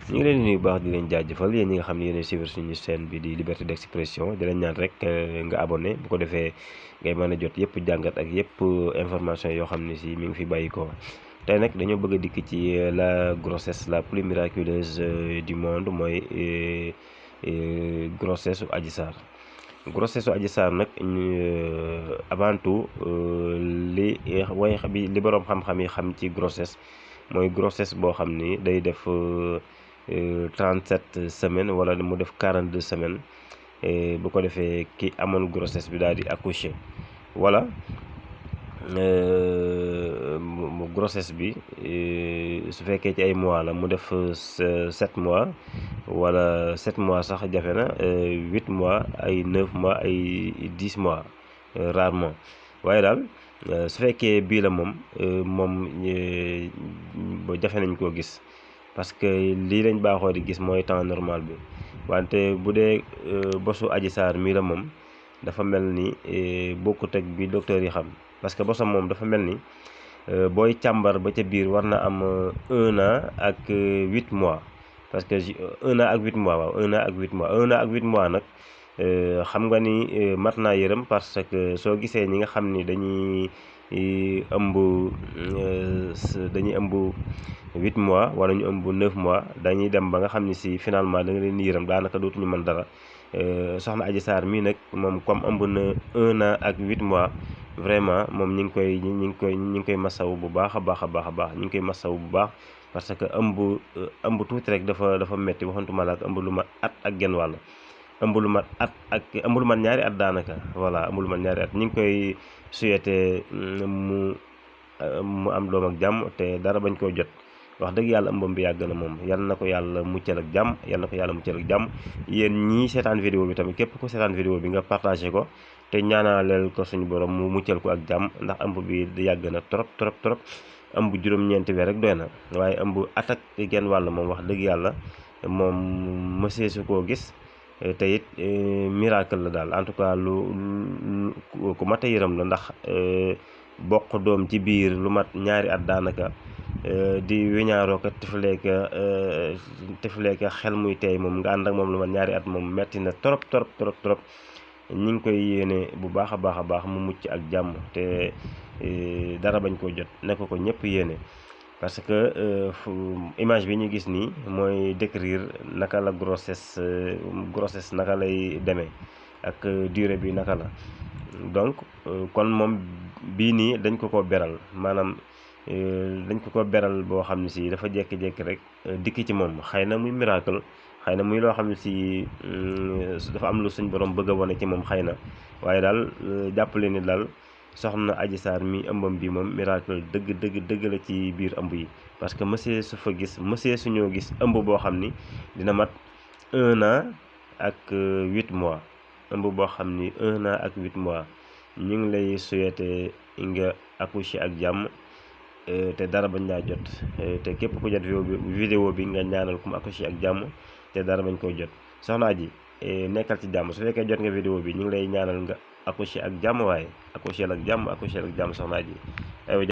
ñu ngi leen di nuyu bu baax di leen jaajëfal yéen ñi nga xam ne yéen a suivre suñu chaîne bi di liberté d'expression di leen ñaan rek nga abonné bu ko defee ngay mën a jot yëpp jàngat ak yëpp information yoo xam ne si mi ngi fi bàyyi ko tey nag dañoo bëgg a dikk ci la grossesse la plus miraculeuse du monde mooy grossesse su Adji Sarr. Grossesse su Adji Sarr nag avant tout li boroom xam-xam yi xam ci grossesse mooy grossesse boo xam ni day def 37 semaines wala mu def 42 semaines bu ko defee ki amoon grossesse bi daal di accoucher wala grossesse bi su fekkee ci ay mois la mu def 7 mois wala 7 mois sax jafe na 8 mois ay 9 mois ay 10 mois rarement waaye daal su fekkee bii la moom jafe nañ koo gis parce que lii lañ baaxoo di gis mooy temps normal bi wante bu dee bosu Adji Sarr mii la moom dafa mel ni bokkut ak bi docteur yi xam parce que bosam moom dafa mel ni booy càmbar ba ca biir war na am 1 an ak 8 mois parce que 1 an ak 8 mois waaw 1 an ak 8 mois 1 an ak 8 mois nag xam nga ni mat naa yërëm parce que soo gisee ñi nga xam ni dañuy ëmb 8 mois wala ñu ëmb 9 mois dañuy dem ba nga xam ni si finalement da nga leen yërëm daanaka dootuñu mën dara soxna Adji Sarr mii nag moom comme ëmb na 1 an ak 8 mois vraiment moom ñi ngi koy masawu bu baax a baax a baax a baax ñi ngi koy masawu bu baax parce que ëmb tuuti rek dafa metti waxantuma la ak ëmb lu mat at ak genn wàll ëmb lu mat ñaari at daanaka voilà ëmb lu mat ñaari at ñu ngi koy souhaité mu am doom ak jàmm te dara bañ koo jot wax dëgg yàlla ëmbam bi yàgg na moom yal na ko yàlla muccal ak jàmm yéen ñii seetaan vidéo bi tamit képp ku seetaan vidéo bi nga partagé ko te ñaanaleel ko suñu borom mu muccal ko ak jàmm ndax ëmb bi yàgg na trop ëmb juróom-ñeenti weer rek doy na waaye ëmb at ak genn wàll moom wax dëgg yàlla moom mësee su koo gis te it miracle la daal en tout cas lu ku mat a yërëm la ndax bokk doom ci biir lu mat ñaari at daanaka di weñaaroo ko tifleeka xel muy tey moom nga ànd ak moom lu mat ñaari at moom metti na trop ñi ngi koy yéene bu baax a baax mu mucc ak jàmm te dara bañ koo jot nekk ko ñëpp yéene parce que image bi ñu gis nii mooy décrire naka la grossesse naka lay demee ak durée bi naka la donc kon moom bii nii dañ ko beral maanaam dañ ko beral boo xam ne si dafa jékki-jékki rek dikk ci moom xëy na muy miracle xëy na muy loo xam ne si dafa am lu suñ borom bëgg a wane ci moom xëy na waaye daal jàppale ni daal soxna Adji Sarr mi ëmbam bi moom miracle dëgg la ci biir ëmb yi parce que monsieur suñoo gis ëmb boo xam ni dina mat 1 an ak 8 mois ëmb boo xam ni 1 an ak 8 mois ñu ngi lay souhaiter nga accoucher ak jàmm te dara bañ laa jot te képp ku jot vidéo bi nga ñaanal ku mu accoucher ak jàmm te dara bañ koo jot soxna Adji nekkal ci jàmm su fekkee jot nga vidéo bi ñu ngi lay ñaanal nga accoucher ak jàmm waaye accoucher ak jàmm soxna Adji